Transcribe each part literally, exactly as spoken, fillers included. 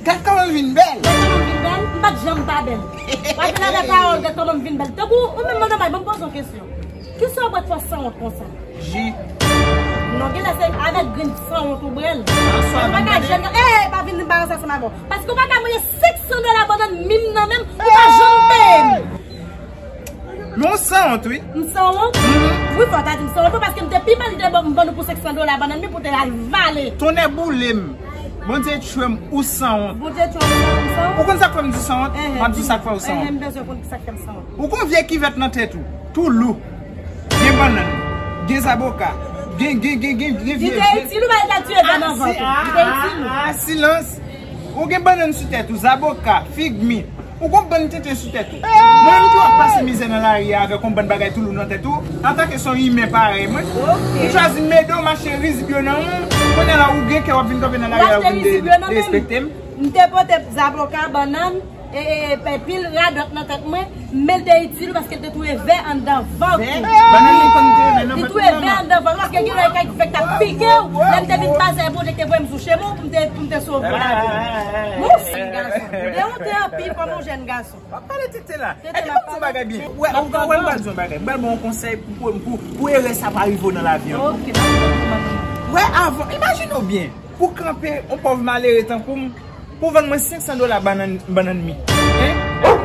Gad kòman l vin bèl. Gad kòman m vin bèl? M pa t janm pa bèl. W ap vin avèk pawòl, gad kòman m vin bèl. Tankou, ou menm, Manno May, ban m poze w kesyon. Kisa w pral fè sanwont konsa? Ji. Non, genlè se avèk grenn sanwont ou bwè l. Ou pa ka jèn, eh, pa vin anbaranse ansanm avè w. Paske ou pa ka manje senk san dola bannann m nan menm, ou pa janm peye m. Men w sanwont, wi. M sanwont? Wi, fò w ta di m sanwont, wi, paske m te pi mal de m ban nou pou senk san dola bannann mi pou te al vale. Tonnè boule m. Bondye tchwe m, ou sanwont. Bondye tchwe m, m sanwont? Ou konn sa k fè m di sanwont? M ap di sa k fè w sanwont. M bezwen konn sa k fè m sanwont. Ou gon vye kivèt nan tèt ou, tou lou. Gen bannann, gen zaboka, gen, gen, gen, gen, gen vye. Li te itil ou pa l ta tiye vè nan vant ou? Li te itil ou? Ah, silans. Ou gen bannann sou tèt ou, zaboka, fig mi. Ou gon bann tenten sou tèt ou. Mwen menm ki w ap pase mizè nan lari a avèk yon bann bagay tou lou nan tèt ou, antanke se yon imen parèy mwen. Ou chwazi m ede w, m achte rizib yo nan men w. Kounye a la ou gen kè w ap vin kanpe nan lari a pou vin derespekte m. M te pote zaboka, bannann, e, e, e, pil radòt nan tèt mwen, men l te itil ou paske l te touye vè anndan vant ou. Vè? Bannann li konn touye vè nan vant ou, non? Li touye vè anndan vant ou, paske gen lè kay fèk t ap pike w, lè m te vin pase, Bondye k te voye m sou chemen w pou m te, pou m te sove lavi w. Mon jèn gason, ou te wonte anpil kòm yon jèn gason. W ap pale tenten la. Epi ban m di w bagay byen. Wè, ou ka wè m pral di w yon bagay. M pral ba w yon konsèy pou, pou, pou, pou erè sa pa rive w nan lavi ankò. Wè, avan, imajine w byen. Pou kanpe yon pòv malere tankou m, pou vann mwen senk san dola bannann, bannann mi. Hein?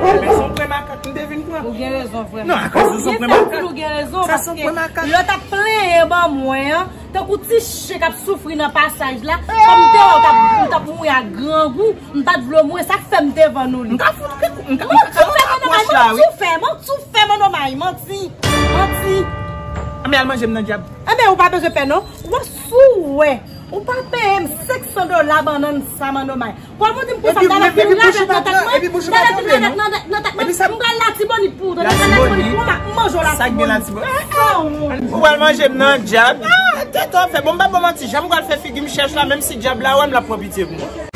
Men se yon pwen makak m te vin pran. Ou gen rezon, vrèman. Non, akoz se yon pwen makak. Ou gen rezon, paske lè w t ap plenyen ban mwen an, tankou ti chen k ap soufri nan pasaj la, kòm m te wè w t ap, w t ap mouri ak grangou, m pa t vle w mouri, sa k fè m te vann ou li. M ka fout kèk, m ka, m ka, m ka fout apwòch la, wi. Manti w fè, manti w fè, Manno May, manti, manti. Anben, al manje m nan dyab. Anben, ou pa bezwen pè, non. Ou wè, si w wè, ou pa peye m senk san dola bannann sa, Manno May. Kòman w di m konsa, m ta mèt vin radòt nan tèt mwen? M ta mèt vin radòt nan tèt mwen. M pral Latibonit pou ou tande, m pral Latibonit pou ou, m manje w Latibonit. Ou pral manje m nan dyab. Ah, tèt w ap fè. Bon, m pa ba w manti, jan m pral fè figi m chèch la, menm si dyab la wè m, l ap pran pitye pou mwen.